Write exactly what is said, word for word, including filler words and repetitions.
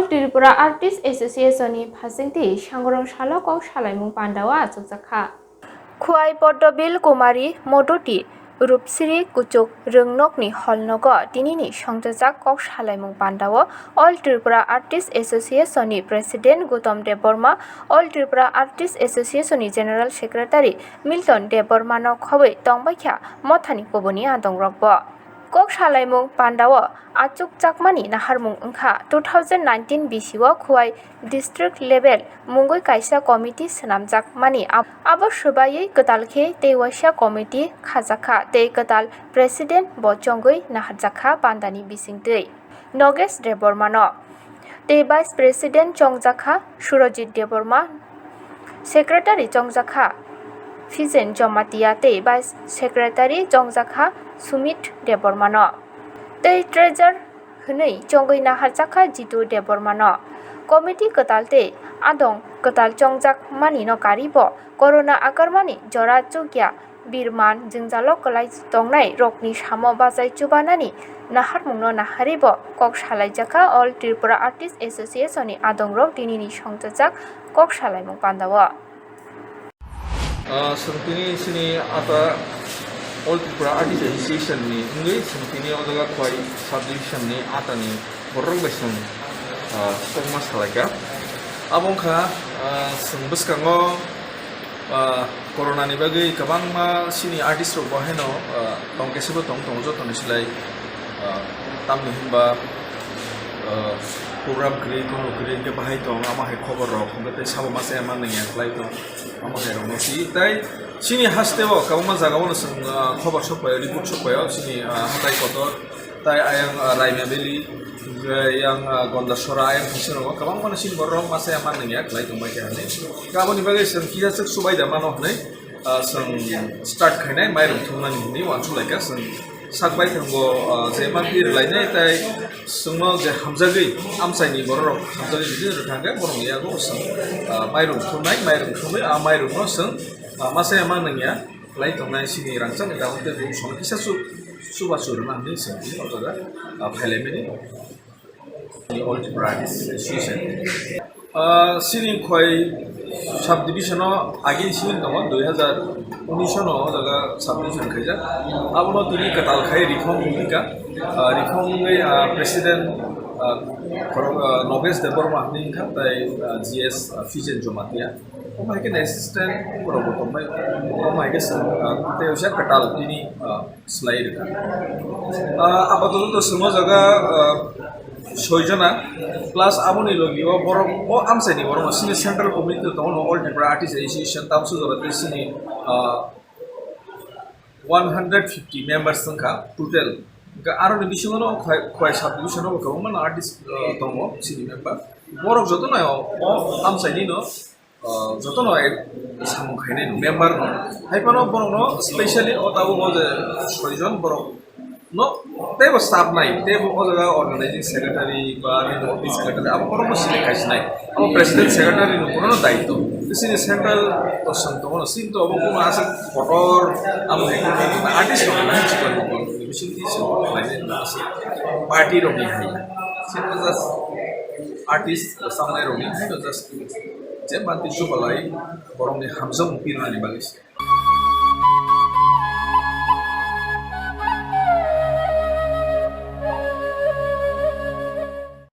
Tripura Artist Association ni phasingtwi Sangorong salo kok salaimung pandao achukjakha. Khwai Poddobil Kumari Modoti Rupsri Kuchuk Rwngnokni holnogo tinini songchajak kok salaimung pandao All Tripura Artist Association ni President Gautam Debbarma, All Tripura Artist Association ni General Secretary Milton Debbarma no khobwi tongbaikha mothani kubuni adongrokbo. Kok salaimung pandao achukjakmani naharmung wngkha two thousand nineteen bisio Khwai district level mungwi kaisa committee swnamjakmani, ab-, abo swbaiwi kwtal khe tei waisa committee khajakha tei kwtal president bo chongwi naharjakha pandani bisingtwi Nogesh Debbarmano. Tei Vice President chongjakha Surojit Debbarma, Secretary chongjakha Fijen Jamatia tei Vice Secretary chongjakha Sumit Debbarmano. Tei Treasurer hwnwi chongwi naharjakha Jitu Debbarmano. Committee kwtal tei adong kwtal chongjak manino karibo Corona akarmani jora chukya birman jwngjalo kwlai tongnai rokni samo bachai chubanani naharmungno naharibo kok salaijakha All Tripura Artist Association ni adongrok tinini songchajak kok salaimung pandao. Ah, chwng tini chini ata All Tripura Artist Association ni wngwi chwng tini o jaga Khwai sub division ni ata ni borok bai chwng, ah, kokma salaikha. Abo wngkha, ah, chwng bwskango, ah, corona ni bagwi kwbangma chini artist rok bo haino, ah, tong khe sebo tong tongo jotoni slai, ah, tamni hinba, ah, program kwrwi, kono kwrwi hwnkhe bahai tong, amo hai khobor rok hwnkhe tei sabo masa ya manwi ya khlai tong, amo hai rok no si. Tai chini haste o kwbangma jaga o no chwng, ah, khobor sok paio, report sok paio, chini, ah, hatai kotor, tai ayang, ah, Raima Valley, hwnkhe yang, ah, Gondasora, ayang Husenogo kwbangma no chini borok rok masa ya manwi ya khlai tong bai kha hinwi. Aboni bagwi chwng kisa swk subai da mano hinwi, ah, chwng start khainai mairum thumnani hinwi uansuk lai kha chwng. Sak bai thango, ah, je manphi rwlainai tai chwngno je hamjagwi amchaini bororok hamjagwi rwdi rwkha hwnkhe borokni yago chwng, ah, mairum thumnai, mairum thumwi a mairumno chwng, ah, masa ya manwi ya khlai tongnai chini rangchakni dahon tei buchung kisa su-, chubachu rwna hinwi chwng o jaga, ah, phailaimani. All Tripura Artist Association. Ah, chini Khwai sub division o agini simi tongo, dui hazar unis no o jaga sub division khaijak. Abono tini kwtal khai reform wngkha. Ah, reform wngwi, ah, president, ah, Khoro-, ah, Nogesh Debbarma hinwi wngkha, tai, ah, G S, ah, Fijen Jamatia. Omo hai khe assistant borok bo tongbai. Omo hai khe chwng, ah, tei waisa kwtal tini, ah, slai rwkha. Ah, apatot to chwng o jaga, ah, soi jona, plus aboni logi o borok o amchaini borok no chini central committee tongo no, All Tripura Artist Association, tamsuk jora tei chini, ah, one hundred fifty members wngkha total. Hwnkhe aroni bisingo no Khwai, Khwai sub division o kwbangma no artist, ah, tongo chini member. Borok jotono o, o amchaini no, ah, jotono ek samung khainai member no. Hai phano borok no specially o tabuk o je soi jon borok no teibo staff nai, teibo o jaga organizing secretary ba nini office secretary abo borok no sini kaisinai. Abo president secretary no borok no daityo. Chini central to song tongo no, chini to abo kono aswk kotor abo hai kono artist rok nai chikon rok bising twi se nai aswk party rok ni hai. Chini just artist samnai rok ni hai just je manti chubalai borok ni hamjak pirnani bagwi se.